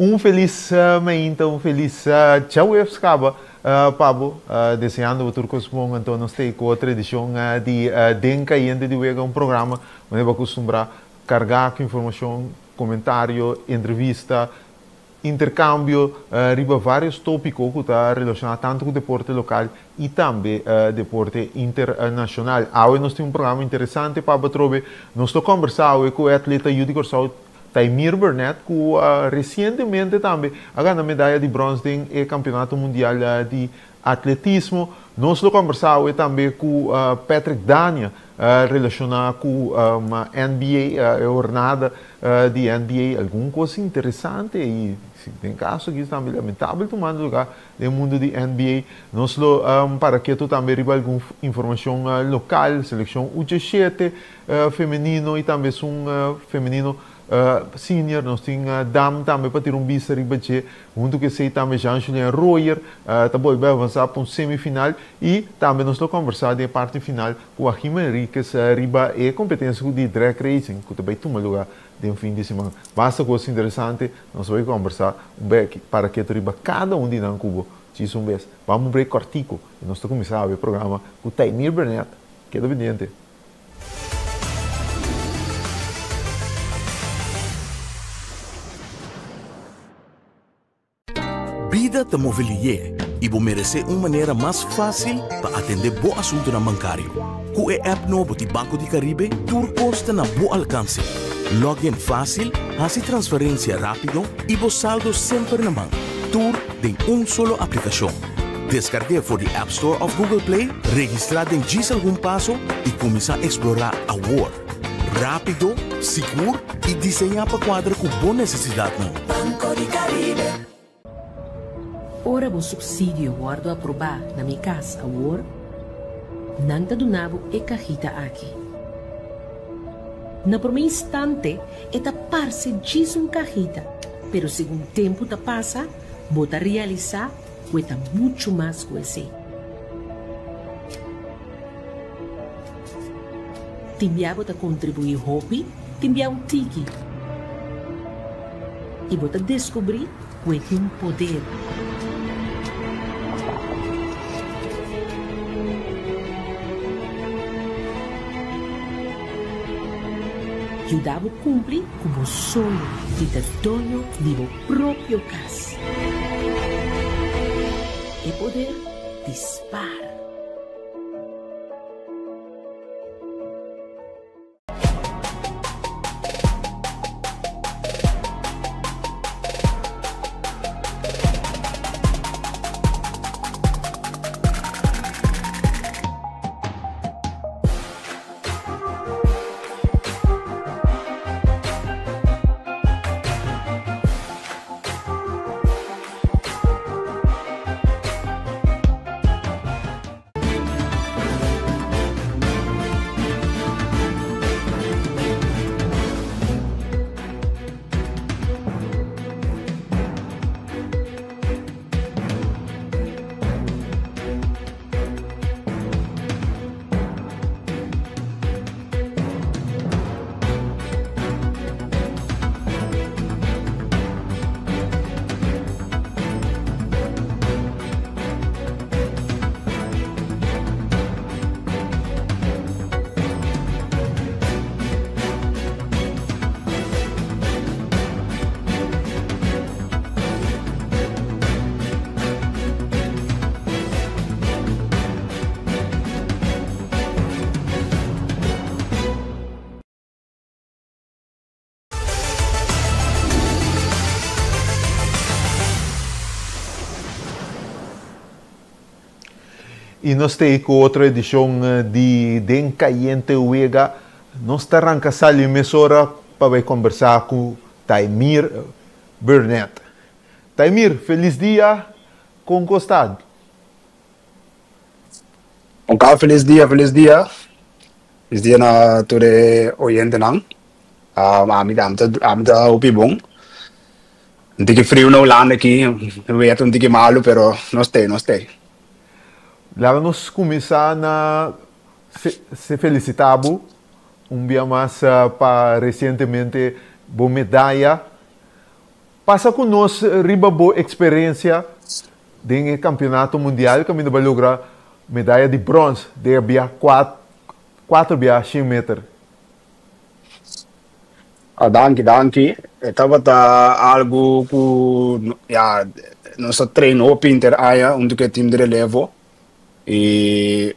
Un felis mainta, un felis djaweps kaba pa bo, deseando bo tur kos bon. Anto nos ta ku otro edishon di Den Kayente di Wega, un programa unda bo a kustumbrá kargá ku informashon, komentario, entrevista, interkambio riba vários tópiko ku ta relashoná tantu ku deporte lokal i tambe deporte internashonal. Awe nos tin un programa interesante pa bo atrobe. Nos lo kòmbersá awe ku e atleta yu di Kòrsou Taymir Burnett ku resientemente tambe a gana medaya di bròns den e Kampeonato Mundial di Atletismo. Nos lo kòmbersá awe tambe ku Patrick Dania relashoná ku NBA, e hornada di NBA. Algun kos interesante i den kaso aki tambe lamentabel tumando lugá den mundu di NBA. Nos lo para ketu tambe riba algun informashon lokal, selekshon U 17 femenino i tambe esun femenino senior. Nos tin dam tambe pa tira un bista riba dje. Huntu ku esei tambe Jean Julien Royer ta bolbe avansá pa un semifinal i tambe nos lo kòmbersá den e parti final ku Joachim Henriquez riba e kompetensia di drag racing ku ta bai tuma lugá den fin di siman. Basta kos interesante, nos bai kòmbersá un bek para ketu riba kada un di nan ku bo djis un bes. Bam un break kòrtiku i nos ta kuminsá awe e programa ku Taymir Burnett. Keda pendiente. Bida ta move lié i bo meresé un manera mas fásil pa atendé bo asuntunan bankario. Ku e app nobo di Banco di Caribe tur kos ta na bo alkanse. Log in fásil, hasi transferensia rápido i bo saldo semper na man. Tur den un solo aplikashon. Deskarg'é for di App Store òf Google Play, registrá den djis algun paso i kuminsá eksplorá awor! Rápido, sigur i diseñá pa kuadra ku bo nesesidatnan. Banco di Caribe. Ora bo supsidio wòrdu aprobá na Mi Kas Awor, nan ta duna bo e kahita aki. Na promé instante e ta parse djis un kahita, pero segun tempu ta pasa bo ta realisá ku e ta muchu mas ku esei. Tin bia bo ta kontribuí hopi, tin bia un tiki. I bo ta deskubrí ku e tin poder. Yuda bo kumpli ku bo soño di ta doño di bo propio kas. E poder di spar. Y nos ta cu otro edicion di Den Cayente Wega. Nos ta ranca sali mesora pa bay conversa cu Taymir Burnett. Taymir, feliz dia, con cu sta? Un kaba feliz dia, feliz dia. Feliz dia na tur e oyentenan. Ami ta, ami ta hopi bon. Un tiki friu na Hulanda aki, weer ta un tiki malu, pero nos t'ei, nos t'ei. Laga nos kuminsá na se felisitá bo un bia mas pa resientemente bo medaya. Pasa ku nos riba bo eksperensia den e kampeonato mundial kaminda bo a logra medaya di bròns den e bia kuater bia shen meter. Ah, danki, danki. E tabata algu ku ya nos a train hopi inter aña huntu ku e team di relevo i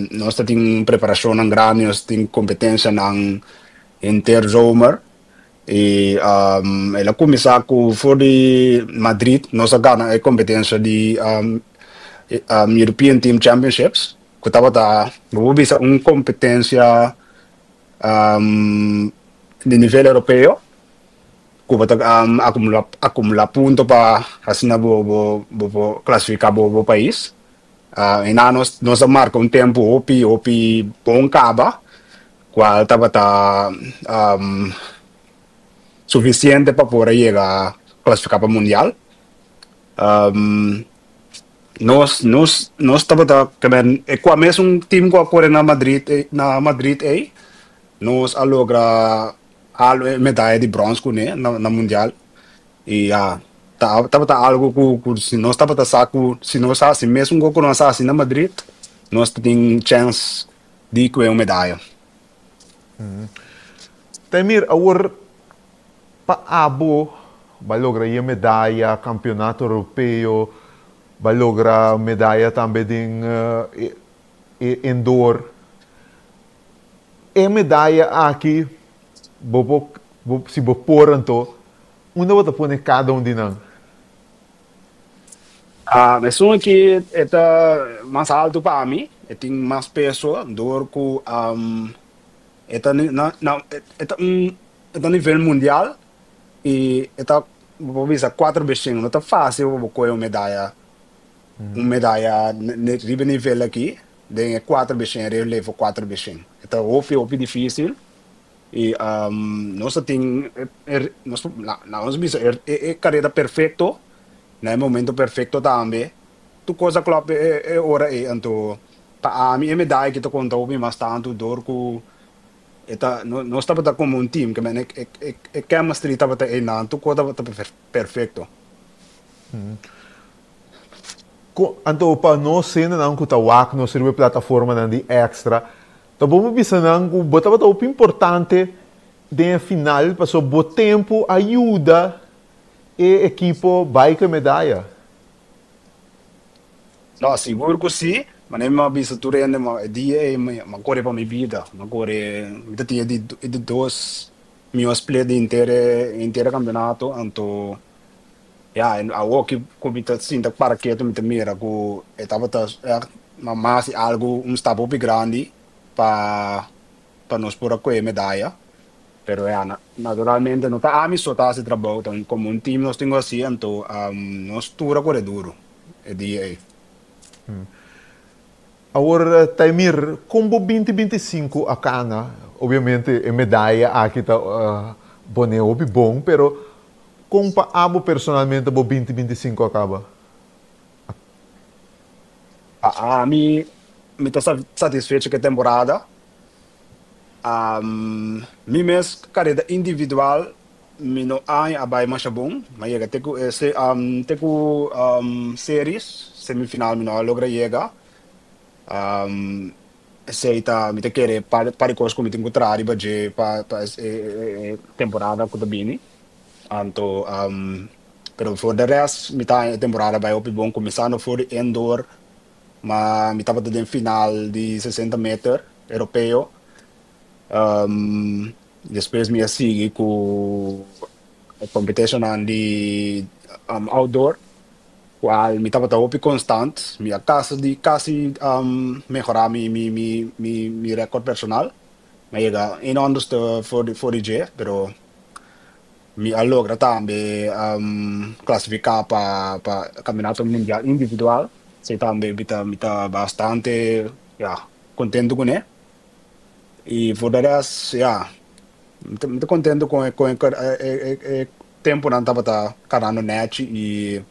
nos ta tin preparashonnan grandi, nos tin kompetensianan henter zomer i el a kuminsá ku for di Madrid nos a gana e kompetensia di European Team Championships ku tabata bo por bisa un kompetensia di nivel europeo ku bo ta akumulá akumulá punto pa asina bo bo bo por klasifiká bo bo pais. Einan nos nos a marka un tempu hopi hopi bon kaba kual tabata sufisiente pa por a yega klasifiká pa mundial. Nos nos nos tabata kemen e kua mesun team ku a kore na Madrid ei na Madrid ei nos a logra hal e medaya di brons kuné na na mundial i ya ta tabata algu ku ku si nos tabata sa ku si nos hasi mesun gol ku nos a hasi na Madrid nos ta tin chèns di kue un medaya. Taimir, awor Pa abo, bo a logra e medaya, campeonato europeo, bo a logra medaya tambe den e indoor. E medaya aki, bo por, si bo por anto, unda bo ta pone cada un di nan? Esun aki e ta mas alto pa mi, e tin mas peso door cu e ta na na e ta un E ta nivel mundial y e ta bo por bisa cuatro bes cien. No ta facil pa bo coge un medaya un medaya riba e nivel aki den e cuatro bes cien relevo cuatro bes cien. E ta hopi hopi dificil y nos ta tin nos nos bisa e careda perfecto na e momento perfecto tambe. Tur cos a klop e ora ey anto pa ami e medaya aki ta conta hopi mas tanto door cu E ta, nos tabata como un team, ke men e, e, e, e chemistry tabata einan, tur kos tabata perfecto. Ko, anto pa nos hendenan ku ta wak nos riba e plataformanan di Extra, ta bon pa bisa nan ku bo tabata hopi importante den e final pasobra bo tempu a yuda e ekipo bai ku e medaya. No, sigur ku si. Manera mi a bisa tur hende, ma e dia ei mi a kore pa mi bida. Mi a kore, mi ta tin e di e di dos mihó split di henter e henter e kampeonato. Anto, ya, awor ki ku mi ta sinta para ketu mi ta mira ku e tabata ègt mas di algu, un stap hopi grandi pa pa nos por a kohe medaya. Pero ya, naturalmente no ta ami so ta hasi trabou, ta komo un team nos tin ku hasi, anto nos tur a kore duru e dia ei. Awor Taimir, kon bo binti 25 a kana? Obviamente e medaya aki ta pone hopi bon, pero kon pa abo personalmente bo binti 25 a kaba? Pa ami, mi ta satisfecho ku e temporada. Mi mes kareda individual mi no a a bai masha bon. Mi a yega te ku te ku series, semifinal mi no a logra yega. Esei ta mi ta kere par di kos ku mi tin ku traha riba dje pa pa e temporada ku ta bini. Anto pero for de rest mi ta haña e temporada bai hopi bon kuminsando for di indoor. Ma mi tabata den final di 60 meter europeo. Despues mi a sigui ku e competitionnan di outdoor, cual mi tabata hopi constant. Mi a casi di casi mehora mi mi mi mi mi record personal. Mi a yega een honderdste for di for di dje, pero mi a logra tambe clasifica pa pa campeonato mundial individual. Esei tambe mi ta mi ta bastante ya contento cune. Y for de rest ya mi ta mi ta contento con e con e e e temponan tabata canando nechi y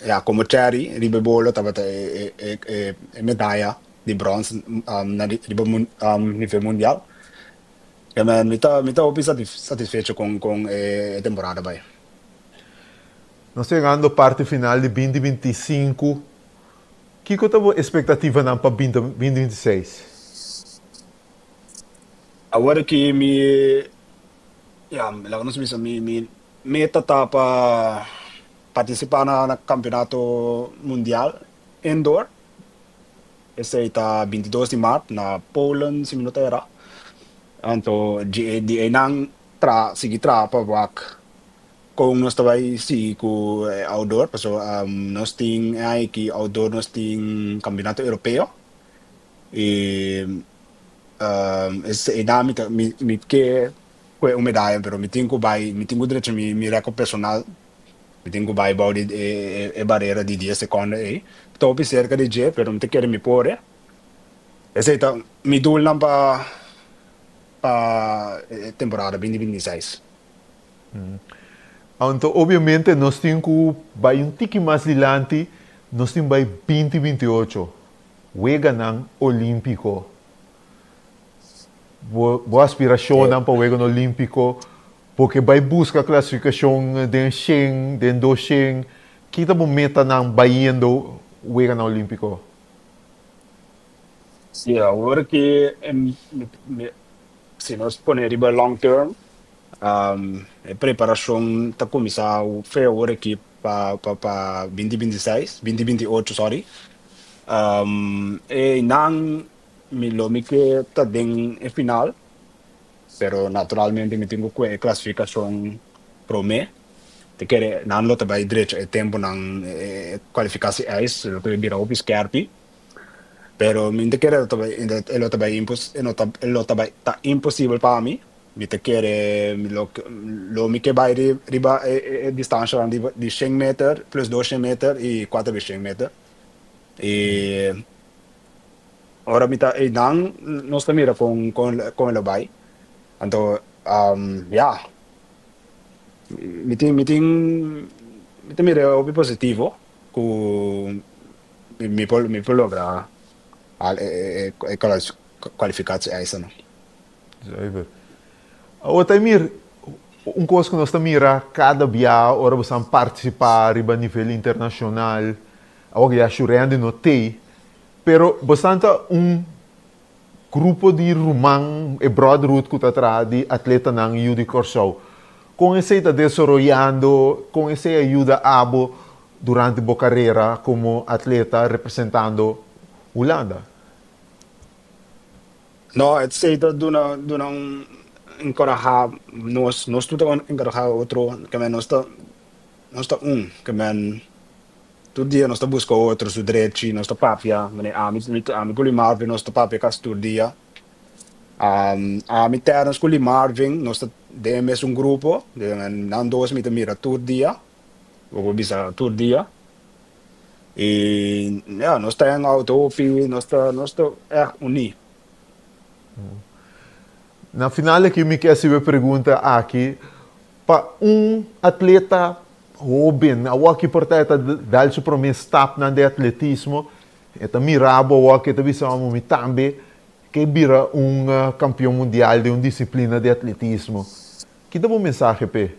ya como cherry riba e bolo tabata e e e e medaya di brons na riba nivel mundial. Ke men mi ta mi ta hopi satisfecho kon kon e temporada bai. Nos ta yegando parti final di binti 25. Kiko ta bo espektativanan pa binti 26? Awor aki mi, ya, laga nos bisa mi mi meta ta pa partisipá na na kampeonato mundial indoor. Esei ta 22 di mart na Polen, si mi no ta erá. Anto di di einan tra sigui traha pa wak kon nos ta bai sigui ku e outdoor pasobra nos tin e aña aki outdoor nos tin kampeonato europeo i einan mi ta mi mi ke kue un medaya pero mi tin ku bai mi tin ku drecha mi mi rèkòrt personal. Mi tin ku bai bou di e barera di dies sekondo ei. Mi ta hopi serka di dje, pero mi ta kere mi por e. Esei ta mi doelnan pa pa e temporada 2026. Anto obviamente nos tin ku bai un tiki mas dilanti, nos tin bai 2028, Weganan Olímpiko. Bo bo aspirashonnan pa Weganan Olímpiko, bo ke bai buska klasifikashon den shen, den 200, ki ta bo metanan bayendo Weganan Olímpiko? Sí, awor ki si nos pone riba long term, e preparashon ta kuminsá fe awor aki pa pa pa 2026, 2028 sorry. Einan Mi lo mi ke ta den e final, pero naturalmente mi tin ku kue e klasifikashon promé. Te kere nan lo ta bai drecha e tempunan e kualifikasi eis, lo ta bai bira hopi skèrpi. Pero mi ta kere ta bai e lo ta bai e no ta e lo ta bai ta imposibel pa mi. Mi ta kere mi lo lo mi ke bai riba e e distanshanan di shen meter plus 200 meter i kuater bes shen meter. I Ora mi ta einan nos ta mira kon kon kon e lo bai. Anto ya mi tin mi tin mi ta mira hopi positivo ku mi por mi por logra al e e kualifikatio eisen. Zuiver. Awor Taimir, un kos ku nos ta mira kada bia ora bo san partisipá riba nivel internashonal, awor ku ya Shurendi no tei, Pero bosan ta un grupo di ruman, e brotherhood ku ta traha di atletanan yu di Kòrsou. Kon esei ta desaroyando, kon esei a yuda abo durante bo karera komo atleta representando Hulanda? No, esei ta duna duna un enkorahá nos, nos tur ta enkorahá otro, ke men nos ta nos ta un, ke men Tur dia nos ta buska otro su drechi, nos ta papia, manera ami, ami ku Lee Marvin nos ta papia kasi tur dia. Ami Terence ku Lee Marvin nos ta den e mesun grupo, nan dos mi ta mira tur dia, bo por bisa tur dia. I ya, nos ta hang out hopi, nos ta nos ta ègt uní. Na final aki mi ke hasi bo e pregunta aki, pa un atleta Hóben, awor ki por ta e ta dal su promé stapnan den atletismo, e ta mira bo awor ki e ta bisa, Amo, mi tambe ke bira un kampion mundial den un disiplina di atletismo. Ki ta bo mensahe p'e?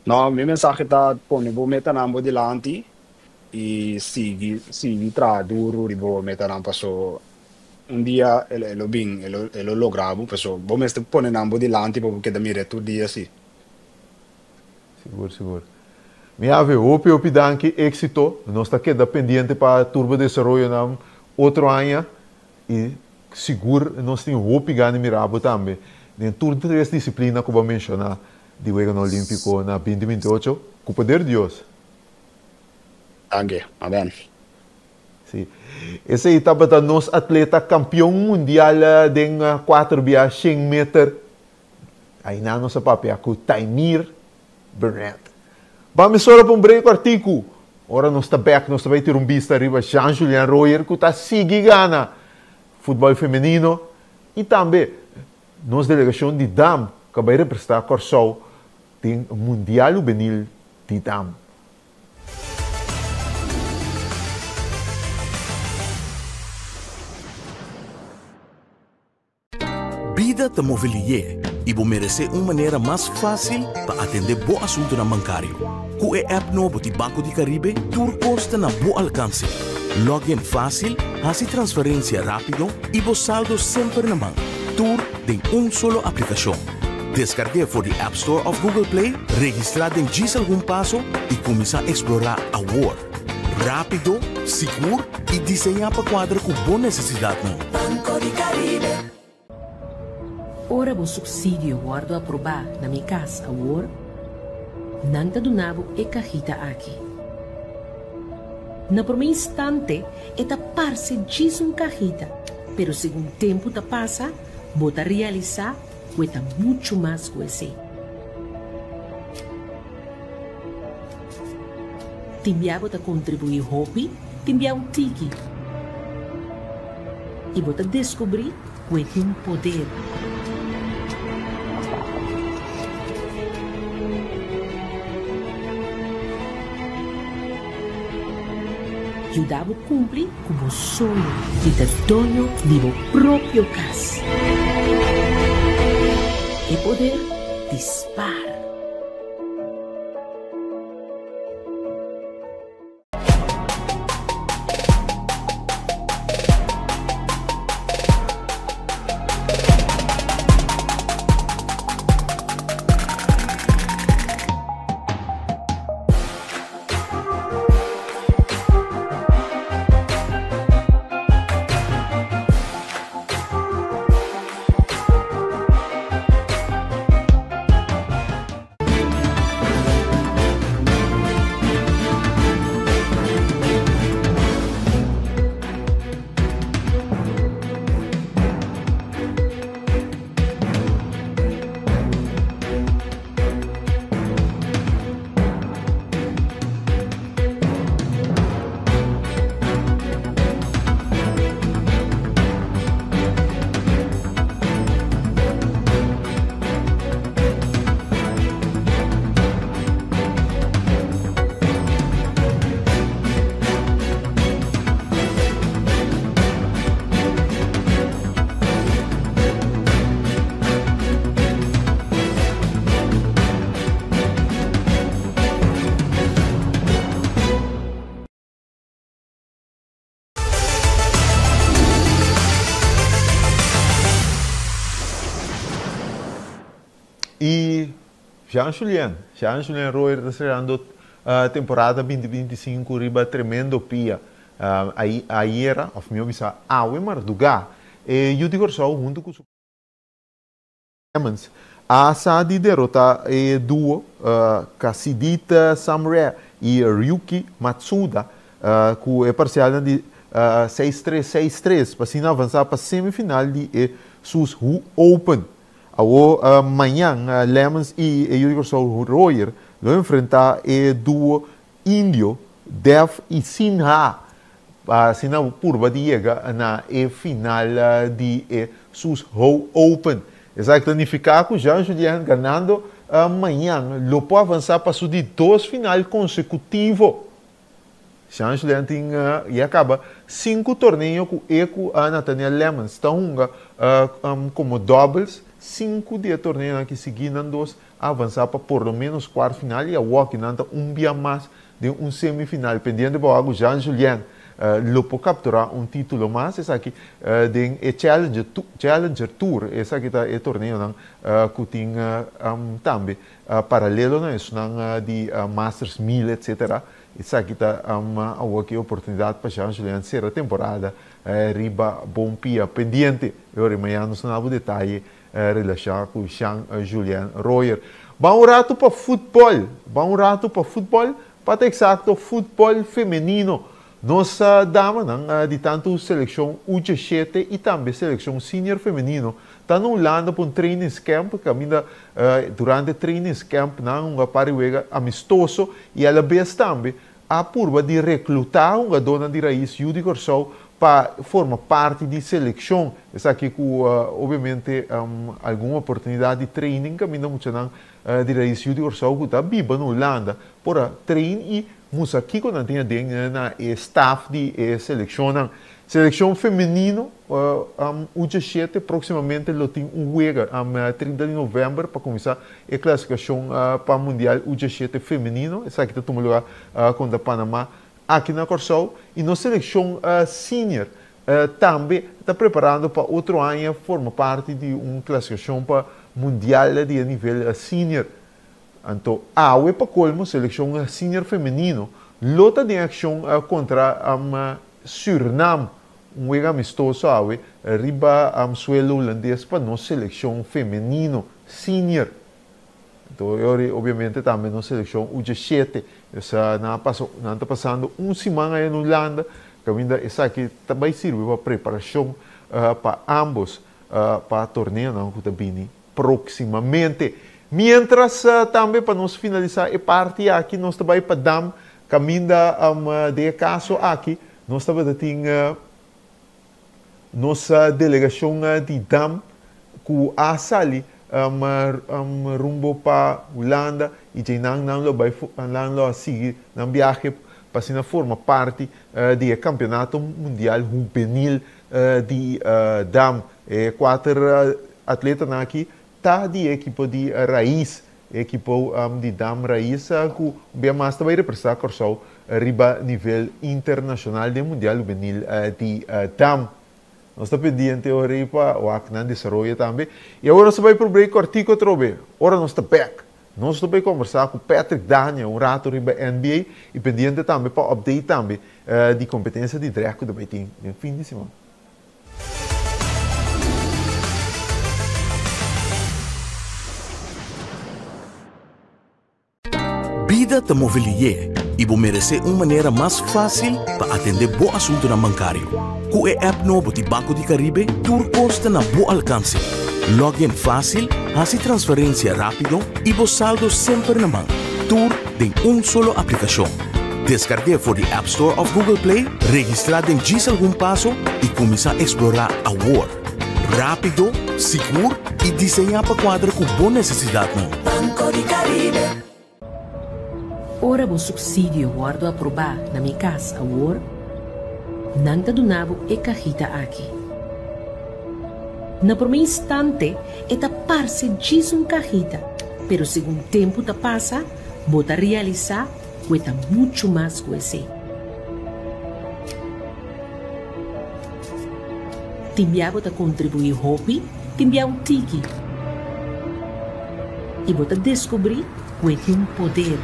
No, mi mensahe ta pone bo metanan bo dilanti i sigui sigui traha duru riba bo metanan paso un dia e lo bin, e lo logra bo, paso bo mester pone nan bo dilanti pa bo keda mir'é tur dia si. Sigur sigur. Mi Ave, hopi hopi danki, éxito. Nos ta keda pendiente pa tur bo desaroyonan otro aña i sigur nos tin hopi gana di mira bo tambe den tur tres disiplina ku bo a menshoná di Weganan Olímpiko na 2028, ku poder di Dios. Danki, amen. Si. Esei tabata nos atleta kampion mundial den kuater bia shen meter. Ainan nos a papia ku Taimir Burnett. Ban mesora pa un brei kwartiku. Ora nos ta bek nos ta bai tira un bista riba Jean Julien Rojer ku ta sigui gana futbòl femenino i tambe nos delegashon di dam ku a bai representá Kòrsou den Mundial Hubenil di Dam. Bira. Bida ta move lihé i bo meresé un manera mas fásil pa atendé bo asuntunan bankario. Ku e app nobo di Banco di Caribe tur kos ta na bo alkanse. Log in fásil, hasi transferensia rápido i bo saldo semper na man. Tur den un solo aplikashon. Deskarg'é for di App Store òf Google Play, registrá den djis algun paso i kuminsá eksplorá awor! Rápido, sigur i diseñá pa kuadra ku bo nesesidatnan. Banco di Caribe. Ora bo subsidio wòrdu aprobá na Mi Kas Awor, nan ta duna bo e kahita aki. Na promé instante e ta parse djis un kahita, pero segun tempu ta pasa bo ta realisá ku e ta muchu mas ku esei. Tin bia bo ta kontribuí hopi, tin bia un tiki. I bo ta deskubrí ku e tin poder. Yuda bo kumpli ku bo soño di ta doño di bo propio kas. E poder di spar. Y Jean Julien, Jean Julien Royer ta cerrando temporada 2025 riba tremendo pia. Ayera, of mihor bisa awe marduga, e yu di Corsou hunto cu su. Lemons a sa di derota e duo Kasidit Samre y Ryuki Matsuda cu e parcialnan di seis tres, seis tres pa asina avansa pa semifinal di e Sus Hu Open. Awo mañan Lemons y e yu di Corsou Royer lo enfrenta e duo indio Dev y Sinha pa asina purba di yega na e final di e Sus Ho Open. Esaki ta nifiká ku Jean Julien ganando mañan lo por avansá pa su di dos final konsekutivo. Jean Julien tin ya kaba sinku torneo ku e ku Nathaniel Lemmens ta hunga komo doubles. Sinku di e torneonan aki sigui nan dos a avansá pa por lo ménos kuart final i awor ki nan ta un bia mas den un semifinal. Pendiente pa wak ku Jean Julien lo por kapturá un título mas, esaki den e Challenger Challenger Tour, esaki ta e torneonan ku tin tambe paralelo na esunnan di Masters 1000 etcetera. Esaki ta awor ki e oportunidat pa Jean Julien sera temporada riba bon pia. Pendiente, e ora mañana nos ta na bo detaye Relashá ku Jean Julien Royer. Ban un ratu pa futbòl. Ban un ratu pa futbòl, pa ta eksakto futbòl femenino. Nos damanan di tantu selekshon U diesshete i tambe selekshon senior femenino ta na Hulanda pa un trainingscamp kaminda durante trainingscamp nan a hunga par di wega amistoso i alabes tambe a purba di reklutá hungadónan di rais yu di Kòrsou pa forma parti di selekshon. Esaki ku obviamente algun oportunidat di training kaminda muchanan di rais yu di Kòrsou ku ta biba na Hulanda por a train i mustra kiko nan tin aden na e staf di e selekshonnan. Selekshon femenino U diesshete próksimamente lo tin un wega 30 di novèmber pa kuminsá e klasifikashon pa Mundial U diesshete femenino. Esaki ta tuma lugá kontra Panamá aki na Kòrsou. I nos selekshon senior tambe ta preparando pa otro aña forma parti di un klasifikashon pa Mundial di e nivel senior. Anto awe pa kolmo selekshon senior femenino lo ta den akshon kontra Surinam, un wega amistoso awe riba suelo hulandes pa nos selekshon femenino senior. Anto e ora obviamente tambe nos selekshon U diesshete. Esa nan a pasa nan ta pasando un siman aya na Hulanda kaminda esaki ta bai sirbi pa preparashon pa ambos pa torneonan ku ta bini Próximamente. Mientras tambe pa nos finalisá e parti aki nos ta bai pa dam kaminda den e kaso aki nos tabata tin nos delegashon di dam ku a sali rumbo pa Hulanda i djeinan nan lo bai nan lo a sigui nan biahe pa asina forma parti di e kampeonato mundial hubenil di dam. E kuater atletanan aki ta di e ekipo di Raiz, e ekipo di Dam Raiz ku un bia mas ta bai representá Kòrsou riba nivel internashonal den Mundial Hubenil di Dam. Nos ta pendiente ora ei pa wak nan desaroyo tambe. I awor nos ta bai por break kòrtiku atrobe. Ora nos ta bèk, nos ta bai kòmbersá ku Patrick Dania un ratu riba NBA i pendiente tambe pa update tambe di kompetensia di drèg ku ta bai tin den fin di siman. Bida ta move lié i bo meresé un manera mas fásil pa atendé bo asuntunan bankario. Ku e app nobo di Banco di Caribe tur kos ta na bo alkanse. Log in fásil, hasi transferensia rápido i bo saldo semper na man. Tur den un solo aplikashon. Deskarg'é for di App Store òf Google Play, registrá den djis algun paso i kuminsá eksplorá awor! Rápido, sigur i diseñá pa kuadra ku bo nesesidatnan. Banco di Caribe. Ora bo supsidio wòrdu aprobá na Mi Kas Awor, nan ta duna bo e kahita aki. Na promé instante e ta parse djis un kahita, pero segun tempu ta pasa, Bo ta realisá ku e ta muchu mas ku esei. Tin bia bo ta kontribuí hopi, tin bia un tiki. I bo ta deskubrí ku e tin poder.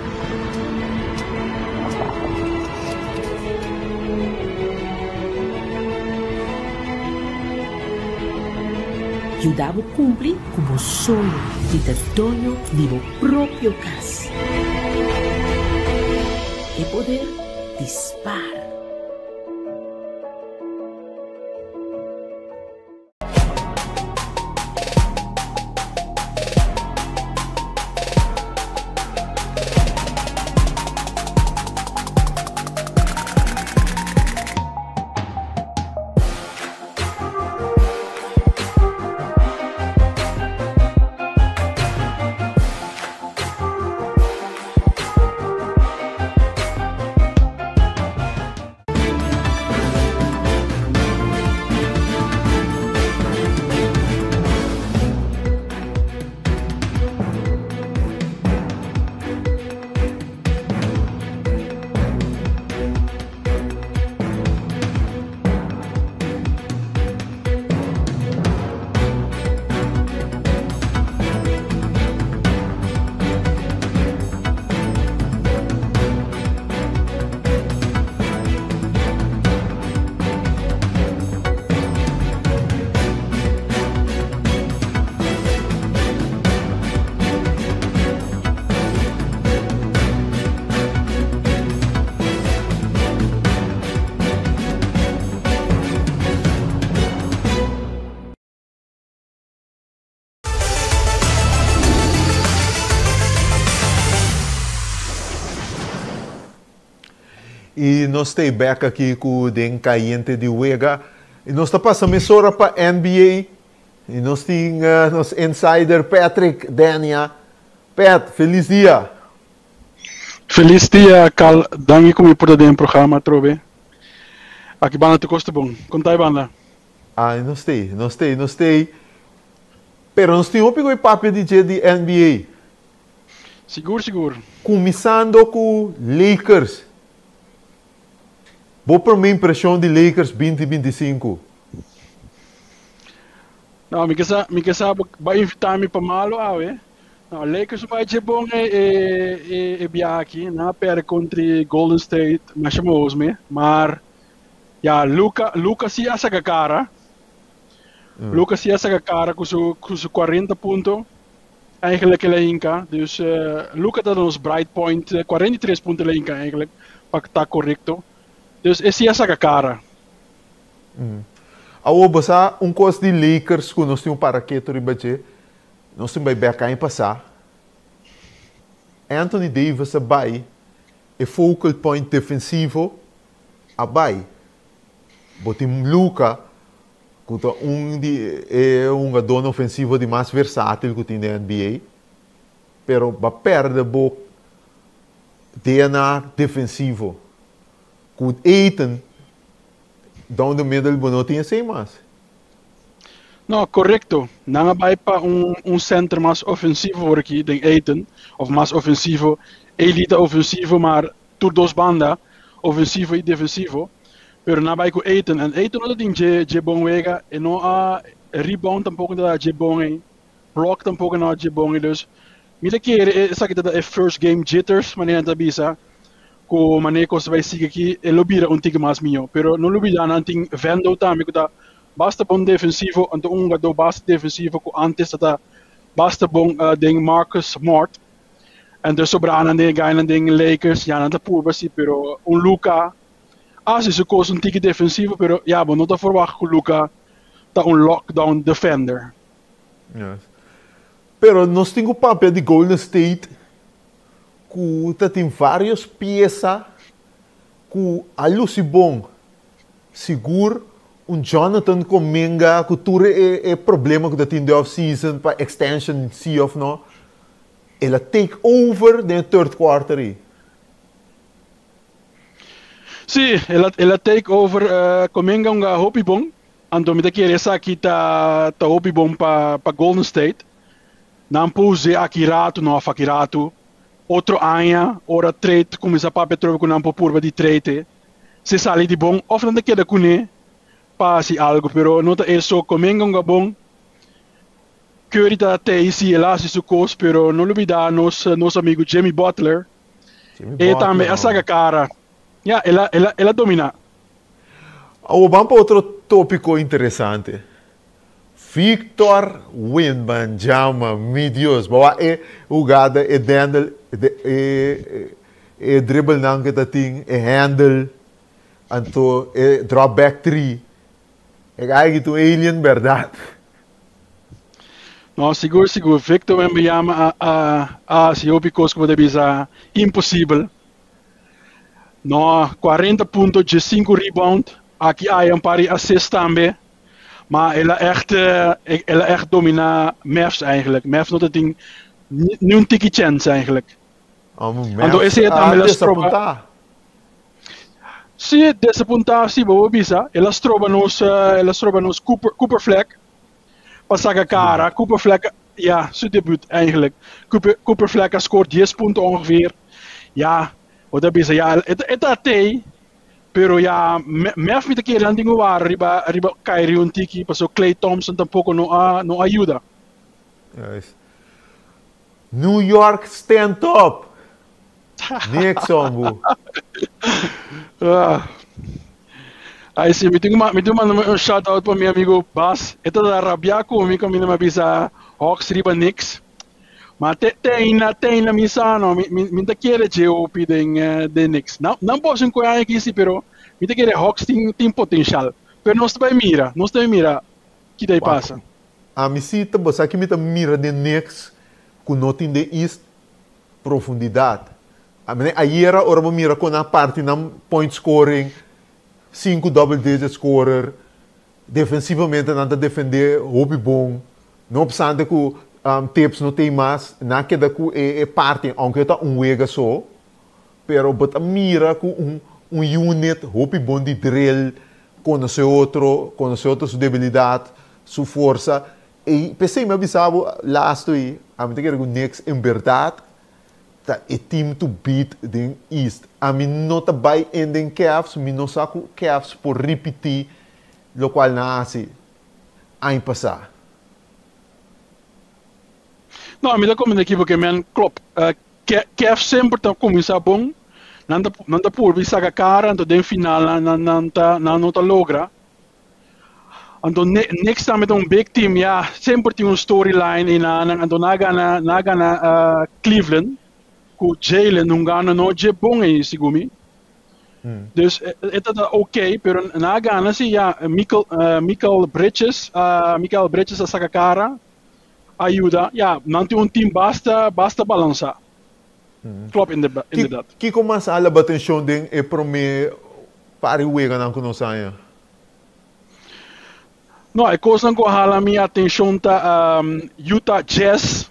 Yuda bo kumpli ku bo soño di ta doño di bo propio kas. E poder di spaar. Y nos ta bek aki cu den Cayente di Wega. Y nos ta pasa mesora pa NBA. Y nos tin nos insider Patrick Dania. Pat, feliz dia! Felis dia Cal, danki ku mi por ta den programa atrobe. Aki banda tur kos ta bon. Kon ta e banda? Ay, nos t'ei, nos t'ei, nos t'ei. Pero nos tin hopi ku e papia di dje di NBA. Sigur, sigur. Kuminsando ku Lakers. Bo promé impreshon di Lakers binti 25? No, mi ke sa, mi ke sa bo a invitá mi pa malo awe. No, Lakers bai dje bon e e e e biaha aki. Nan a perde kontra Golden State masha mohos me. Maar ja, Luka, Luka si a saka kara. Luka si a saka kara ku su ku su 40 punto. Eigenlijk el a hinka. Dus Luka ta nos bright point. 43 punto el a hinka eigenlijk, pa ta korekto. Dus e si a saka kara. Awor bo sa un kos di Lakers ku nos tin un paraketo riba dje? Nos tin bai bek aña pasá. Anthony Davis a bai, e focal point defensivo a bai. Bo tin Luka ku ta un di e hungadónan ofensivo di mas versátil ku tin den NBA, pero bo a pèrdè bo DNA defensivo. Ku Ayton down the middle bo no tin esei mas. No, korekto. Nan a bai pa un un center mas ofensivo por aki den Ayton, of mas ofensivo. AD ta ofensivo, maar tur dos banda, ofensivo i defensivo. Pero nan a bai ku Ayton en Ayton no ta tin dje dje bon wega, e no a rebound tampoko no ta dje bon ei, block tampoko no a dje bon ei. Dus mi ta kere esaki ta e first game jitters manera nan ta bisa. Ku manera kos ta bai sigui aki e lo bira un tiki mas mihó. Pero no lubidá nan tin Vendo tambe ku ta basta bon defensivo, anto un hungadó basta defensivo ku antes ta ta basta bon den Marcus Smart. Anto e sobranan den e gainan den Lakers ya nan ta purba si pero un Luka hasi su kos un tiki defensivo pero ya bo no ta forwagt ku Luka ta un lockdown defender. Yes. Pero nos tin ku papia di Golden State ku ta tin vários piesa ku a lusi bon. Sigur un Jonathan Kuminga ku tur e e problema ku ta tin den off season pa extension si of no, el a take over den e third quarter ei. Sí, el a el a take over. Kuminga un ga hopi bon, anto mi ta kere esaki ta ta hopi bon pa pa Golden State. Nan por us'é aki ratu, no of aki ratu. Otro aña, ora trade kuminsá papia atrobe ku nan por purba di trade, si sali di bon of nan ta keda kuné pa hasi algu. Pero no ta eso, Kuminga un gabon, Curry ta tei si el a hasi su kos, pero no lubidá nos nos amigu Jimmy Butler, Jimmy e tambe Butler, a saka homber. kara. Ya, el a el a el a dominá. Awor ban pa otro tópiko interesante. Victor Wembanyama, mi Dios, bo wak e hugada, e dendel, e e dribbelnan ku e ta tin, e handle, anto e drop back three. E guy aki ta un alien bèrdat. No, sigur sigur, Victor Wembanyama a a a hasi hopi kos ku bo ta bisa imposibel. No, 40 punto, 15 rebound, aki aya un par di assist tambe. Maar el a echt, el a echt domina Mavs eigenlijk. Mavs no ta tin ni un tiki chance eigenlijk. Oh, Anto Mavs ese a tambe el a stroba. desapuntá. Sí, desapuntá, sí, bo bisa. El a stroba nos, el a stroba nos Cooper, Cooper Flagg pa saca Su debut. cara. Cooper Flagg, ja, su debut eigenlijk. Cooper, Cooper Flagg a score 10 punto ongeveer. Ja, bo ta bisa, ja, e, e ta tei, Pero ya Mavs mi ta kere nan tin ku wara riba riba Kyrie un tiki paso Klay Thompson tampoco no a no a yuda. Juist. New York stand up! Niks hombu. Ah. Ay si, mi tin ku mi tin ku manda un shout out pa mi amigo Bas. E ta da rabia ku mi kaminda mi a bisa Hawks riba Knicks. Ma te te ainda te ainda mi sa no, mi mi mi ta kere JOP den den Knicks. Nan nan por haci un aña aki si, pero mi ta kere Hawks tin tin potencial. Pero nos ta bay mira, nos ta bay mira ki ta bay Wak, pasa. ami si ta bo sa ki mi ta mira den Knicks ku no tin den East profundidad. Ami ayera ora bo mira kon nan parti nan point scoring, sinku double digit scorer, Defensivamente nan ta defende hopi bon, no obstante ku Tibbs no tin mas, nan a keda ku e parti, aunke ta un wega so, Pero bo ta mira ku un un unit hopi bon di drill, konosé otro, konosé otro su debilidat, su forsa. I p'esei mi a bisa bo lastu ei, ami ta kere ku Knicks en bèrdat ta e team to beat den East. Ami no ta bai en den Cavs, mi no sa ku Cavs por ripití lokual nan a hasi aña pasá. No, ami ta komenta aki porque men klop. Cavs semper ta kuminsá bon, nan ta nan ta purba i saka kara, anto den final nan nan nan ta nan no ta logra. Anto Knicks tambe ta un big team, ya, semper tin un storyline i nan nan anto nan a gana nan a gana Cleveland ku Jalen hungando no dje bon ei segun mi. Dus e ta ta ok, pero nan a gana si ya Michael Michael Bridges Michael Bridges a saka kara a yuda, ya nan tin un team basta basta balansa. Klopt inderdaad. Kiko mas a laba atencion den e prome par di weganan ku nos haña? No, e kosnan ku a hala mi atenshon ta Utah Jazz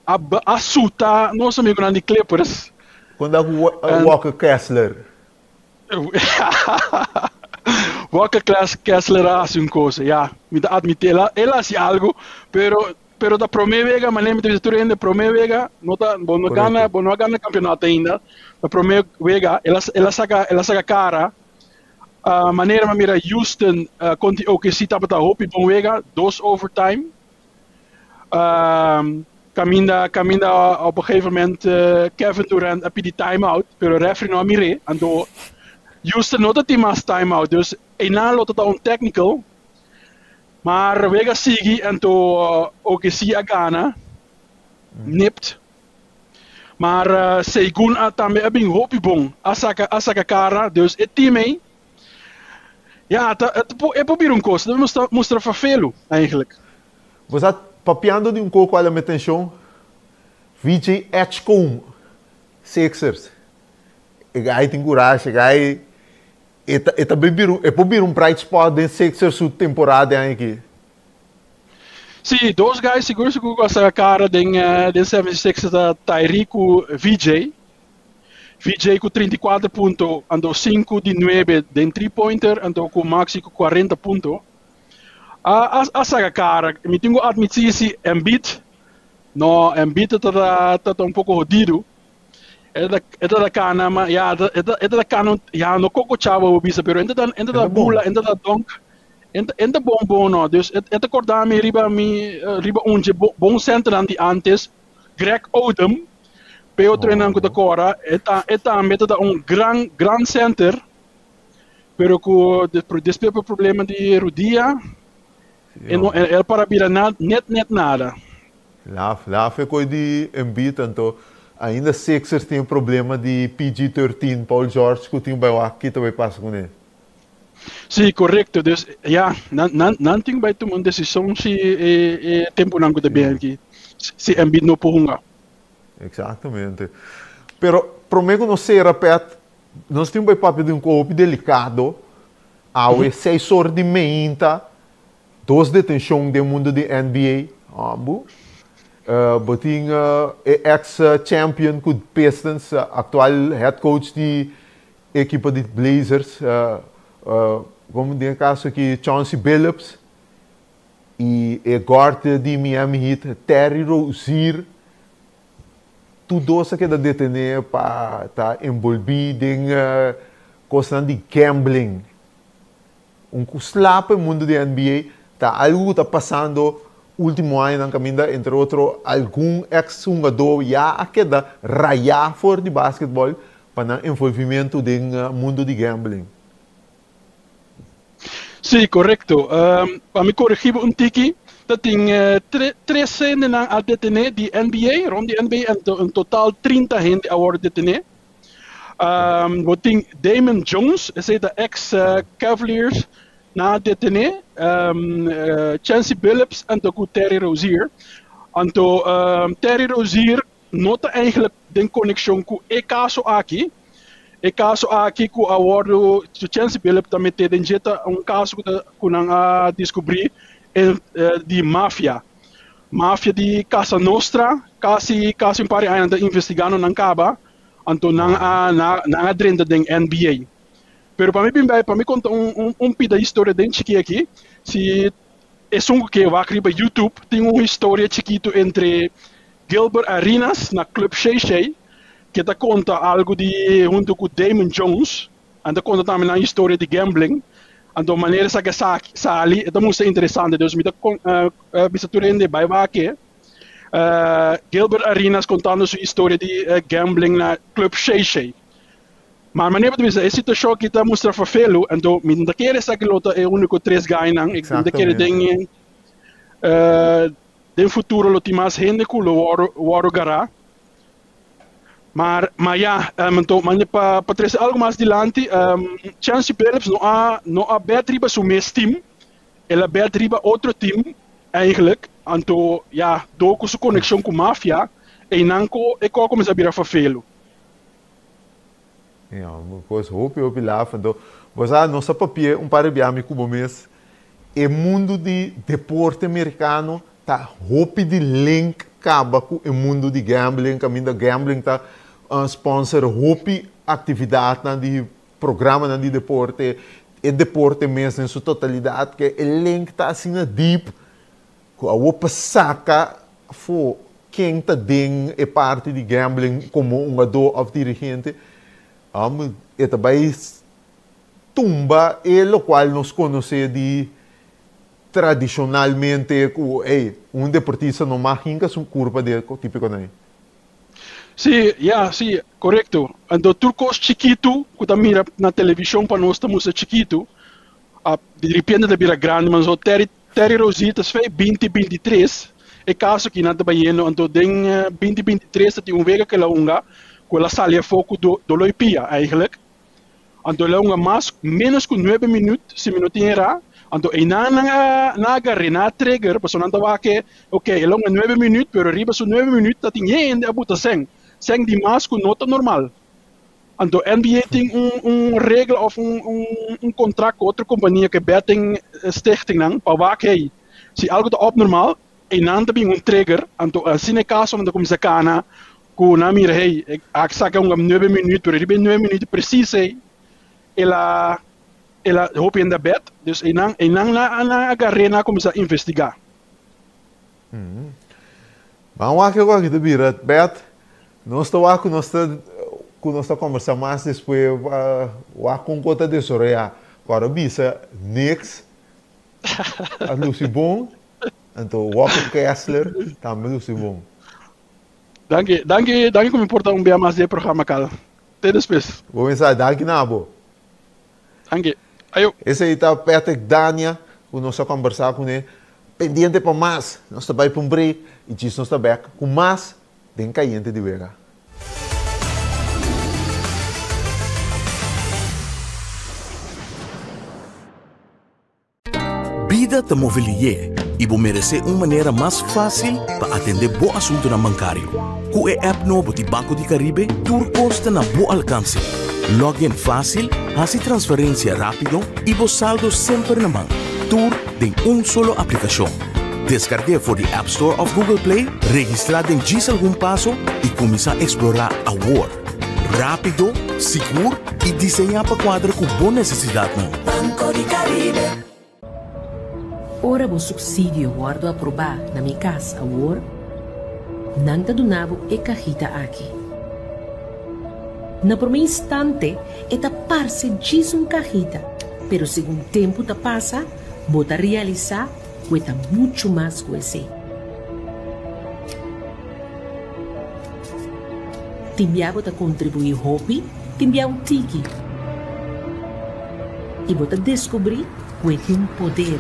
a a suta nos amigunan di Clippers. Kon ta ku Walker Kessler? Walker Kessler a hasi un kosa, ya, mi ta admití, el a el a hasi algu, pero pero ta promé wega, manera mi ta bisa tur hende, promé wega no ta, bo no gana, bo no a gana kampeonato ainda, ta promé wega, el a el a saka el a saka kara. Manera mi a mira Houston kontra OKC tabata hopi bon wega, dos overtime. Kaminda kaminda op een gegeven moment Kevin Durant a pidi time-out, pero referee no a mir'é, anto Houston no ta tin mas time-out, dus einan lo ta ta un technical, maar wega sigui anto OKC a gana nipt. Maar Segun a tambe a bin hopi bon, a saka a saka kara, dus e team ei ya ta e por bira un kos, ta mustra mustra fafelu eigenlijk. Bo sa papiando di un koko a la mi atencion, VJ Edgecombe, Sixers, e guy tin kurashi, e guy e ta e ta bin bira un e por bira un bright spot den Sixers su temporada e aña aki. Sí, dos guys sigur sigur ku a saka kara den den 76 ta Tyreek ku VJ. VJ ku 34 punto, anto 5 di 9 den three pointer, anto ku Maxi ku 40 punto. A, a, a saka kara. Mi tin ku admití si Embiid, no, Embiid ta ta ta un poko hodido. E ta e ta kana ma ya e ta e ta kana ya no koko chaba bo bisa pero e ta e ta bula, e ta donk. En ta bon bon no. Dus e ta korda mi riba mi riba un dje bon centernan di antes, Greg Odom, p'e otronan ku ta kora, e ta e tambe ta un gran gran center, pero ku despues por problema di rudia e no el para bira net net nada. Laf laf e koe di Embiid anto ainda Sixers tin e problema di PG 13 Paul George ku tin bai wak kita bai pasa kuné. Sí, korekto. Dus ya, nan, nan, nan tin bai tuma un desishon si e, e tempunan ku ta bin aki, si Embiid no por hunga. Exactamente. Pero promé ku nos sera, Pet, nos tin bai papia di un koho hopi delikado. Awe seis or di meinta, dos detenshon den mundu di NBA. Ambu. Bo tin e ex champion ku Pistons, aktual head coach di Ekipo di Blazers, como den e caso aki Chauncey Billups y e guard di Miami Heat Terry Rozier, tur dos a keda detene pa ta enbolbi den cosnan di gambling. Un cu slap e mundo di NBA ta algo cu ta pasando ultimo añanan caminda entre otro algun ex hungador ya a keda raya for di basketball pa nan envolvimento den mundo di gambling. Sí, korekto. Pa mi korigí bo un tiki, ta tin tres hendenan a detené di NBA, rond di NBA, en total 30 hende a wòrdu detené. Bo tin Damon Jones, esei ta ex Cavaliers, nan a detené. Chauncey Billups anto ku Terry Rozier. Anto Terry Rozier no ta eigenlijk den konekshon ku e kaso aki. E kaso aki ku a wòrdu Chauncey Billups ta meté den dje ta un kaso ku ta ku nan a diskubrí di mafia. Mafia di Casa Nostra kasi kasi un par di aña nan ta investigando nan kaba. Anto nan a nan a drenta den NBA. Pero pa mi bin bai, pa mi konta un un un pida historia den chiki aki, si esun ku ke wak riba YouTube tin un historia chikitu entre Gilbert Arenas na Club Shay Shay ke ta konta algu di huntu ku Damon Jones, nan ta konta tambe nan historia di gambling, anto manera esaki a sali e ta mustra interesante, dus mi ta bisa tur hende bai wak e. Gilbert Arenas kontando su historia di gambling na Club Shay Shay. Maar manera bo ta bisa e situashon aki ta mustra vervelu, anto mi no ta kere esaki lo ta e uniko tres gainan, mi ta kere den den futuro lo tin mas hende ku lo wòrdu gará. Maar, maar ja, anto mane pa pa trese algu mas dilanti, Chauncey Billups no a no a bèt riba su mes tim, el a bèt riba otro tim eigenlijk, anto ya, dor ku su konekshon ku mafia, einan ku e kò kuminsá bira vervelu. Ja, kos hopi hopi laf. Anto, bo sa, nos a papia un par di bia mi ku bo mes, e mundu di deporte merikano ta hopi di link kaba ku e mundu di gambling, kaminda gambling ta sponsor hopi aktividatnan di programanan di deporte, e deporte mes den su totalidat, ke e link ta asina deep ku awor pa saka afó ken ta den e parti di gambling komo hungadó òf dirigente, e ta bai tumba e lokual nos konosé di tradishonalmente ku ey, un deportista no mag hinka su kurpa den e típiko nan. Sí, ya, sí, korekto. Anto tur kos chikitu ku ta mira na televishon pa nos ta mustra chikitu, di repente ta bira grandi, manso Terry Terry Rozier ta sfei binti binti tres e kaso ki nan ta bayendo anto den binti binti tres ta tin un wega ku el a hunga ku el a sali afó ku doló i pia eigenlijk anto el a hunga mas menos ku nuebe minüt si mi no tin erá anto einan nan a nan a agar'é nan a trigger pasobra nan ta wak ke ok el a hunga nuebe minüt pero riba su nuebe minüt ta tin hende a buta sèn sèn di mas ku no ta normal. Anto NBA tin un un regla of un un un contract cu otro compania cu e betting stichtingnan pa wak hey si algo ta abnormal eynan ta bin un trigger anto asina e casonan ta cuminsa cana cu nan mira hey a saca un nuebe minuut pero riba e nuebe minuut precies ey el a el a hopi hende a bet dus eynan eynan nan a agar'e nan a cuminsa investiga. Ban wak e wak ta bira bet. Nos ta wak ku nos ta ku nos ta kombersá mas despues pa wak kon ku ta desaroyá. Kòrda bisa niks a lusi bon, anto Walker Kessler tambe lusi bon. Danki, danki, danki ku mi por ta un bia mas di e programa Kal. Te despues. Bo mensá, danki na bo. Danki. Ayo. Esei ta Patrick Dania ku nos a kombersá kuné. Pendiente pa mas, nos ta bai pa un break i djis nos ta bek ku mas den Kayente di Wega. Bida ta move lié i bo meresé un manera mas fásil pa atendé bo asuntunan bankario. Ku e app nobo di Banco di Caribe tur kos ta na bo alkanse. Log in fásil, hasi transferensia rápido i bo saldo semper na man. Tur den un solo aplikashon. Deskarg'é for di App Store òf Google Play, registrá den djis algun paso i kuminsá eksplorá awor! Rápido, sigur i diseñá pa kuadra ku bo nesesidatnan. Banco di Caribe. Ora bo supsidio wòrdu aprobá na Mi Kas Awor, nan ta duna bo e kahita aki. Na promé instante e ta parse djis un kahita, pero segun tempu ta pasa bo ta realisá ku e ta muchu mas ku esei. Tin bia bo ta kontribuí hopi, tin bia un tiki. I bo ta deskubrí ku e tin poder.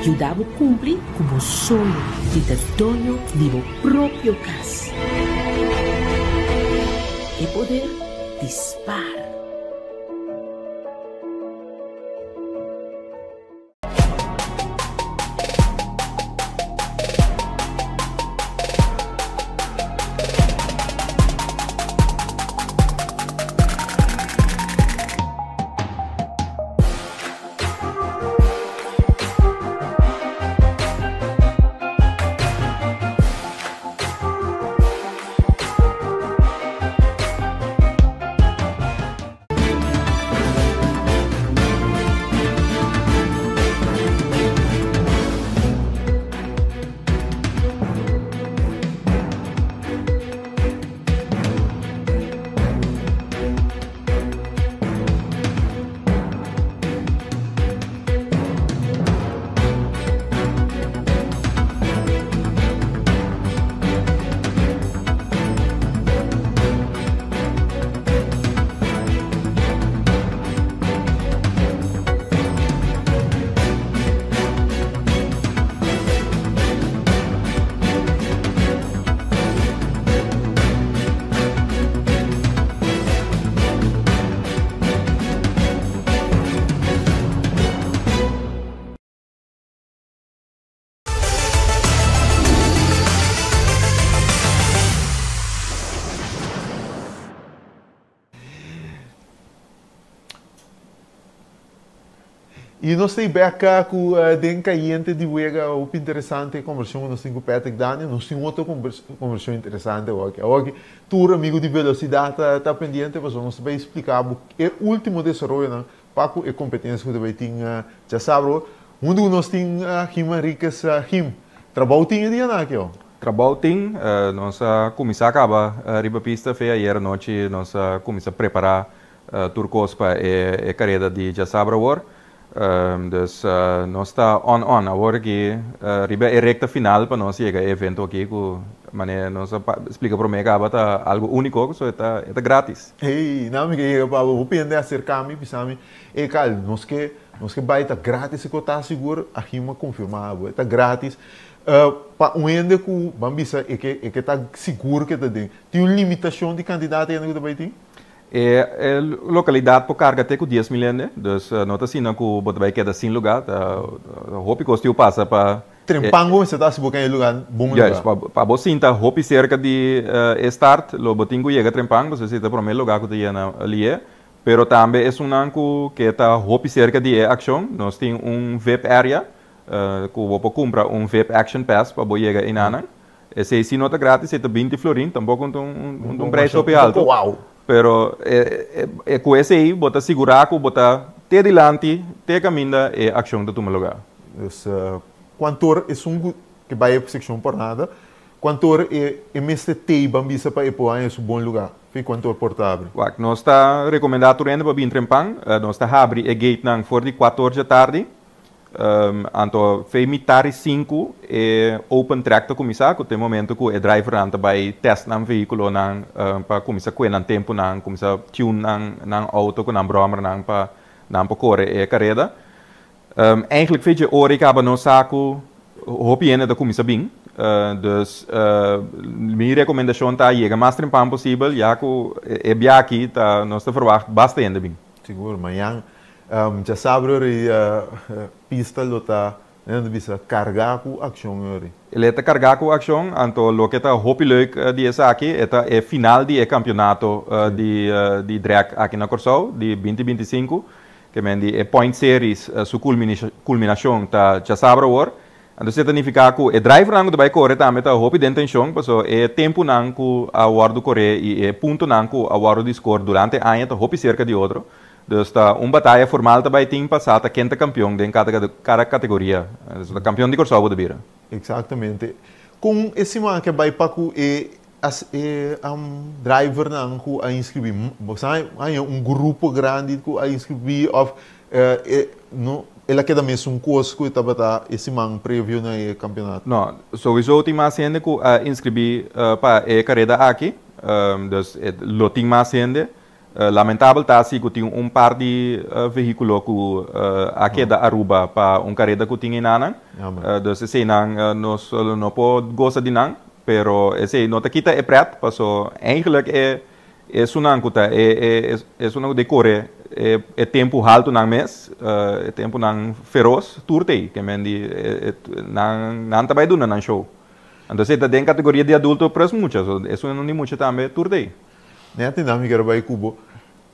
Yuda bo kumpli ku bo soño di ta doño di bo propio kas. E poder di spaar. I nos ta bèk ku Den Kayente di Wega. Hopi interesante kombersashon ku nos tin ku Patrick Daniel. Nos tin otro kombersashon interesante awor. Awor tur amigu di velosidat ta pendiente pasobra nos ta bai splika bo e último desaroyonan pa ku e kompetensia ku ta bai tin djasabra. Huntu ku nos tin Jim Henriquez. Jim, trabou tin e dianan aki awo? Trabou tin. Nos a kuminsá kaba riba pista fe ayera nochi. Nos a kuminsá prepará tur kos pa e kareda di djasabra awor. Dus nos ta on on awor aki riba e rekta final pa nos yega e evento aki ku manera nos a splika prome kaba ta algu uniko so e ta e ta gratis. Hey, nan mi ke yega pa bo hende aserka mi bisa mi, ey Kal, nos ke nos ke bai ta gratis e kota sigur? Aki mi a konfirma bo e ta gratis. Pa un hende ku ban bisa e ke e ke ta sigur ke ta den, tin un limitashon di kantidat di hende ku ta bai tin? E lokalidat por karga te ku 10,000 hende, dus no ta asina ku bo ta bai keda sin lugá, ta hopi kos tin ku pasa pa. Trempan bo mester ta si bo ken e lugá bon lugá. Juist, pa bo sinta hopi serka di e start lo bo tin ku yega trempan, pasobra esei ta e promé lugá ku ta yena lié. Pero tambe esunnan ku ke ta hopi serka di e akshon, nos tin un vip area ku bo por kumpra un vip action pass pa bo yega einanan. Esei si no ta gratis, esei ta 20 florin, tampoko un un prijs hopi alto. Pero e ku esei bo ta sigurá ku bo ta te dilanti, te kaminda e akshon ta tuma lugá. Dus kuantu ora esun ku ke bai e sekshon por nada, kuantu ora e mester tei ban bisa pa e por haña su bon lugá? Fi kuantu ora por ta habri? Wak, nos ta rekomendá tur hende pa bin trempan. Nos ta habri e gatenan for di kuator dje tardi. Anto fei mitar i sinku e open track ta kuminsá, ku ta e momento ku e drivernan ta bai tèst nan vehíkulonan pa kuminsá kue nan tempunan, kuminsá tune nan nan outo ku nan bròmernan pa nan por kore e kareda. Eigentlik fei dje ora i kaba nos sa ku hopi hende ta kuminsá bin, dus mi rekomendashon ta yega mas trempan posibel ya ku e biaha ta nos ta verwagt basta hende bin. Sigur, mañan djasabra ora e pista lo ta, nan ta bisa, kargá ku akshon ora. El ta kargá ku akshon, anto loke ta hopi leuk di esaki e ta e final di e kampionato di di drag aki na Kòrsou di binti 25, ke men di e Point Series su kulminashon ta djasabra awor. Anto esei ta nifiká ku e drivernan ku ta bai kore tambe ta hopi den tenshon, pasobra e tempunan ku a wòrdu koré i e puntonan ku a wòrdu di skor durante e aña ta hopi serka di otro. Dus ta un bataya formal ta bai tin pa sa ta ken ta kampion den kada kada kategoria. Dus ta kampion di Kòrsou bo ta bira. Eksaktamente. Kon e siman ke bai pa ku e e drivernan ku a inskribí? Bo sa haña un grupo grandi ku a inskribí òf e no el a keda mesun kos ku e tabata e siman previo na e kampionato? No, souiso tin mas hende ku a inskribí pa e kareda aki, dus lo tin mas hende. Lamentabel ta si ku tin un par di vehíkulo ku a keda Aruba pa un kareda ku tin enanan. Dus eseinan nos lo no por gosa di nan, pero esei no ta kita e pret, paso eigenlijk e esunnan ku ta e esunnan ku ta kore e tempu haltunan mes, e tempunan feros, tur ta ei. Ke men di nan nan ta bai duna nan show. Anto esei ta den kategoria di adulto plus mucha, so esunnan di mucha tambe tur ta ei. Net i nan mi kere bai ku bo.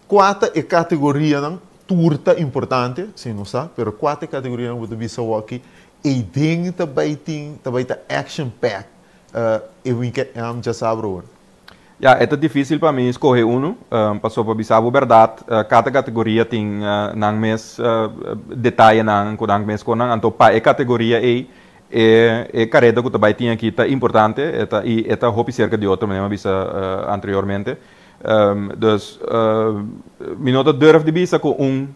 Kua ta e kategorianan? Tur ta importante, si nos sa, pero kua ta e kategorianan ku bo ta bisa awor-aki ei den ta bai tin, ta bai ta action packed e weekend djasabra awor? Ya, e ta difísil pa mi skohe unu, pasobra pa bisa bo bèrdat, kada kategoria tin nan mes detayenan ku nan mes konan, anto pa e kategoria ei e e kareda ku ta bai tin aki ta importante, e ta i e ta hopi serka di otro, manera mi a bisa anteriormente. Dus mi no ta durf di bisa ku un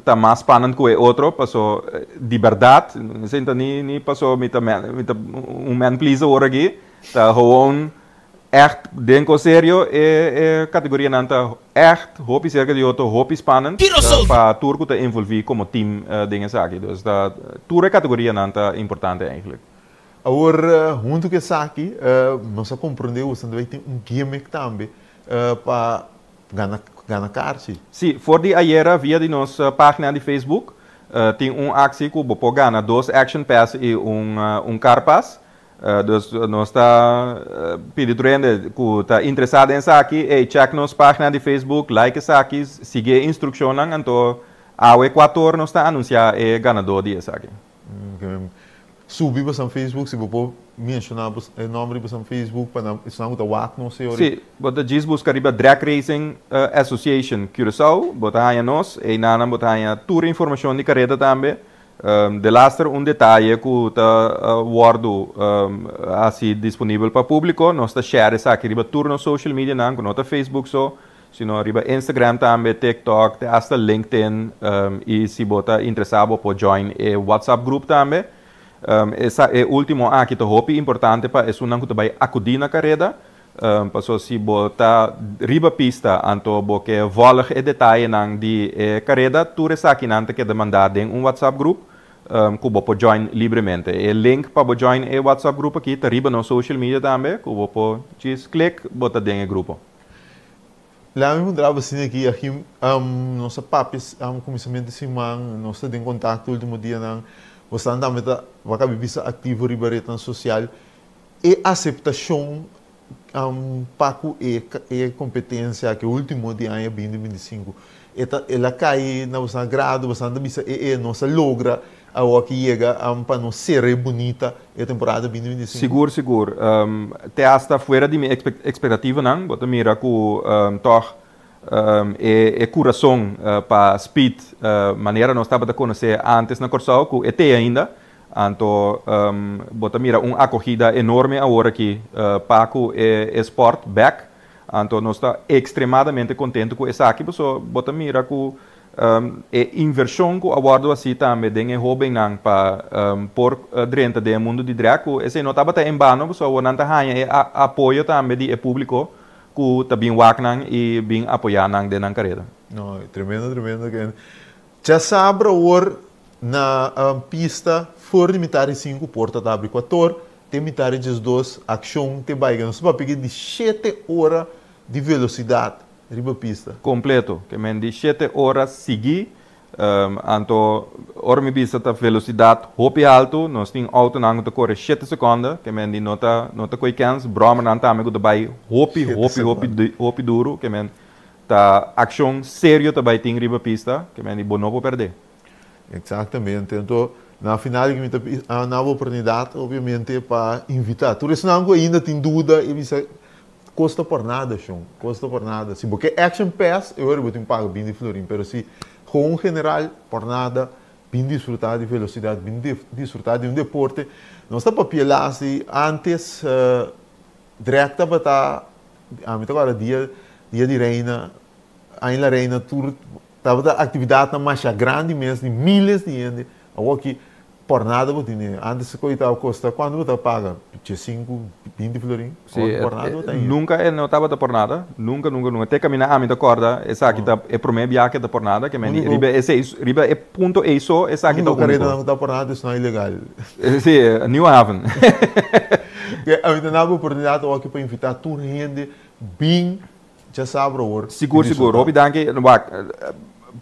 ta mas spannend ku e otro, paso di bèrdat, esei no ta ni paso mi ta mi ta un man pleaser awor aki, ta gewoon ègt den kos serio e e kategorianan ta ègt hopi serka di otro, hopi spannend pa tur ku ta envolví komo team den esaki. Dus ta tur e kategorianan ta importante eigentlik. Awor huntu ku esaki nos a komprondé ku esnan ta bai tin un gimmick tambe pa Gana gana karchi. Sí, for di ayera via di nos página di Facebook tin un aksi ku bo por gana dos Action Pass i un un Car Pass. Dus nos ta pidi tur hende ku ta interesá den esaki, ey check nos página di Facebook, like esaki, sigui e instrukshonnan, anto Awe 4 or nos ta anunsiá e ganadó di esaki. Subi pa san Facebook, si bo por menshoná e nòmber di boso Facebook pa nan esnan ku ta wak nos e ora. Sí, bo ta djis buska riba Drag Racing Association Curaçao, bo ta haña nos, einan bo ta haña tur informashon di kareda tambe. Delaster un detaye ku ta wòrdu hasi disponibel pa públiko, nos ta share esaki riba tur nos social medianan ku no ta Facebook so, sino riba Instagram tambe, TikTok, te hasta LinkedIn i si bo ta interesá bo por join e WhatsApp group tambe. Esa e último aki ta hopi importante pa esunnan ku ta bai akudí na kareda, paso si bo ta riba pista anto bo ke vòlg e detayenan di e kareda, tur esakinan ta keda mandá den un WhatsApp group ku bo por join libremente. E link pa bo join e WhatsApp group aki ta riba nos social media tambe ku bo por djis klik bo ta den e grupo. Laat mi puntra bo asina aki, Achim, nos a papia kuminsamentu di siman, nos ta den kontakto ultimo dianan, bo stan tambe ta wak a bisa aktivo riba retnan sosial. E aseptashon pa ku e e kompetensia aki ultimo di aña 2025, e ta el a kai na boso agrado, boso ta bisa e e nos a logra Awor ki yega pa nos sera e bunita e temporada 2025. Sigur, sigur. Te hasta fuera di mi expectativanan, bo ta mira cu tog e curason pa speed manera nos tabata conoce antes na Corsou cu e te ainda. Anto bo ta mira un acogida enorme awor aki pa cu e sport bek. Anto nos ta extremadamente contento cu esaki pasobra bo ta mira cu E invershon ku a wòrdu hasí tambe den e hóbennan pa por drenta den e mundu di drag ku esei no tabata en bano pasobra awor nan ta haña e apoyo tambe di e públiko ku ta bin wak nan i bin apoyá nan den nan karera. No, tremendo, tremendo. Djasabra awor na pista for di mitar di sinku porta ta abri kuator te mitar di 12 akshon te bai. Nos ta papia di shete ora di velosidat riba pista. Kompleto, ke men di shete ora sigui, anto ora mi bisa ta velosidat hopi haltu, nos tin outonan ku ta kore shete sekonde, ke men di no ta no ta koi kens, bròmernan tambe ku ta bai hopi hopi hopi hopi duru, ke men ta akshon serio ta bai tin riba pista, ke men di bo no por pèrdè. Eksaktamente, anto na final mi ta na bo oportunidat obviamente pa invitá tur esnan ku ainda tin duda i bisa Kosta por nada shon, kosta por nada. Si bo ke action pass e ora bo tin paga 20 florin, pero si gewoon general por nada, bin disfruta di velocidad, bin disfruta di un deporte. Nos ta papia las di antes drag tabata, ami ta acorda dia dia di reina, aña la reina tur tabata actividadnan masha grandi mes di miles di hende. Awoki Por nada bo tene. Antes cu ta costa cuanto bo ta paga? 5, 20 florin? Sí, por nada bo ta haya. Nunca e no tabata por nada. Nunca, nunca, nunca. Te camina ami ta corda esaki ta e prome biaha ke ta por nada. Ke men riba esey, riba e punto ey so esaki ta unico. Unico careda nan cu ta por nada es no ilegal. Sí, Nieuwe Haven. Ami ta na bo oportunidad awor pa invita tur hende bin Djasabra awor. Sigur, sigur. Hopi danki. Wak,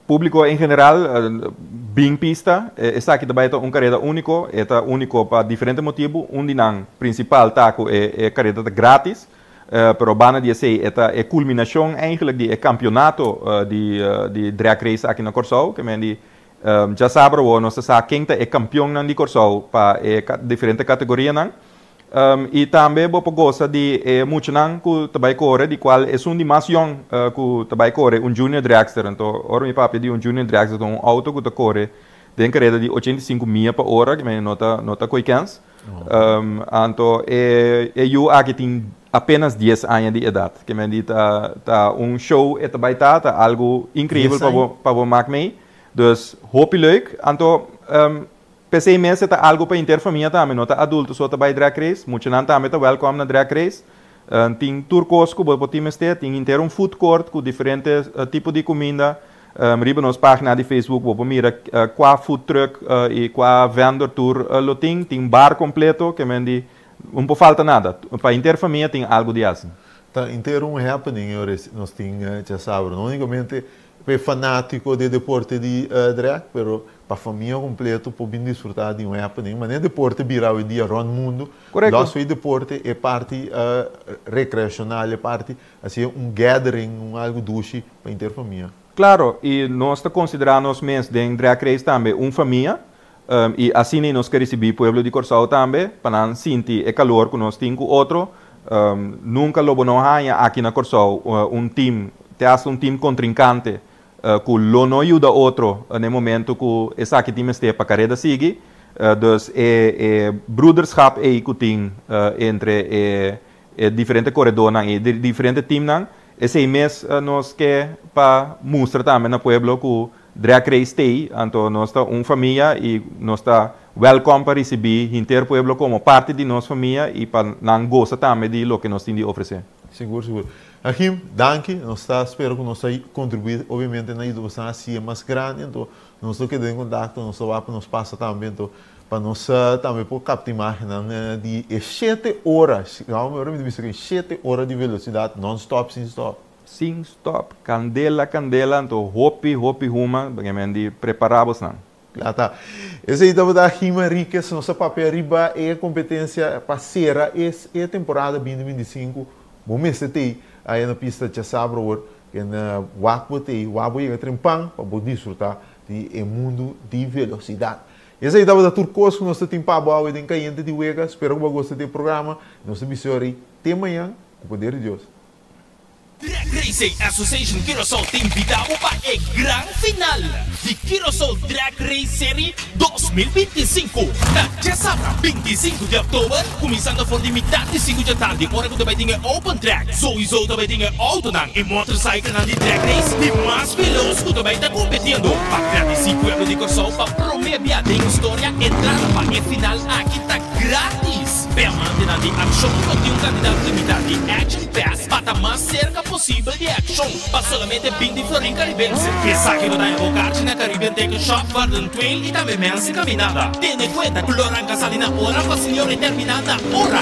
publico en general, bin pista. Esaki ta bai ta un careda unico. E ta unico pa diferente motibu. Un di nan principal ta cu e careda ta gratis. Pero banda di esey e ta e culminacion eigenlijk di e campeonato di di drag race aki na Corsou. Ke men di djasabra awor nos ta sa ken ta e campeonnan di Corsou pa e diferente categorianan. I tambe bo por gosa di e muchanan ku ta bai kore, di kual esun di mas yòn ku ta bai kore, un junior dragster. Anto ora mi papia di un junior dragster ta un outo ku ta kore den kareda di 85 mia pa ora, ki no ta no ta koi kens. Anto e e yu aki tin apenas 10 aña di edat. Ke men di ta ta un show e ta bai ta, ta algu inkreibel pa bo pa bo mak mei. Dus hopi leuk. Anto P'esei mes e ta algu pa henter famia tambe, no ta adulto so ta bai drag race, muchanan tambe ta welkom na drag race. Tin tur kos ku bo por tin mester, tin henter un food court ku diferente tipo di kuminda. Riba nos pagina di Facebook bo por mira kua food truck i kua vendor tur lo tin. Tin bar kompleto, ke men di un por falta nada. Pa henter famia tin algu di hasi. Ta henter un happening e ora nos tin djasabra, no unikamente Pa e fanátiko di e deporte di drag, pero pa famia kompleto por bin disfrutá di un happening. Manera deporte bira awendia rònt mundu, lòs for e deporte, e parti rekreashonal, e parti asina un gathering, un algu dushi pa henter famia. Claro, y nos ta considera nos mes den drag race tambe un famia, y asina nos kier ricibi pueblo di Corsou tambe, pa nan sinti e calor cu nos tin cu otro. Nunca lo bo no haya aki na Corsou un team, te hasta un team contrincante, cu lo no yuda otro na momento cu esaki tin mester pa careda sigui. Dus e broederschap ey cu tin entre e diferente coredornan y diferente teamnan, esey mes nos kier pa mustra tambe na pueblo cu Drag Race t'ey, anto nos ta un famia y nos ta welcome pa ricibi henter pueblo como parti di nos famia y pa nan goza tambe di loke nos tin di ofrece. Sigur, sigur. Achim, danki. Nos ta spera cu nos ta contribui obviamente na yuda boso haci mas grandi, anto nos lo keda den contacto, nos lo wak pa nos pasa tambe, anto pa nos tambe por capta imagennan di e 7 ora, ora mi ta bisa cu 7 ora di velocidad non-stop, sin stop. Sin stop, candela, candela, anto hopi, hopi huma, di prepara nan. Claro, ta. Esey tabata Achim Henriquez, nos a papia riba e competencia pa cera e temporada 2025. Bo mester t'ey na pista diasabra awor, na wak bo t'ey, wak bo yega trempan pa bo disfruta di e mundo di velocidad. Esey tabata tur cos cu nos tin pa bo awe den Cayente di Wega. Espero cu bo gusta di e programa. Nos ta bisa te mañan, cu poder di Dios. Drag Racing Association Curaçao ta invita pa e gran final di Curaçao Drag Race Series 2025. Na diasabra 25 di october, cuminsando for di mitar di 5 di atardi, ora cu tambe tin open track. Sowieso tambe tin auto nan y motorcycle nan di drag race di mas veloz cu tambe ta competiendo. Pa gradici pueblo di Corsou pa prome bia den historia, entrada pa e final aki ta gratis. Pa amante nan di accion, tin un cantidad limita di Action Pass pa ta mas cerca posibel di accion. Pa solamente 20 florin caribense. Esaki lo ta karchi na Caribbean Ticket Shop, Garden Trail y tambe Mensa Caminada. Tene cuenta cu lo ranca sali na ora pa señor termina na ora.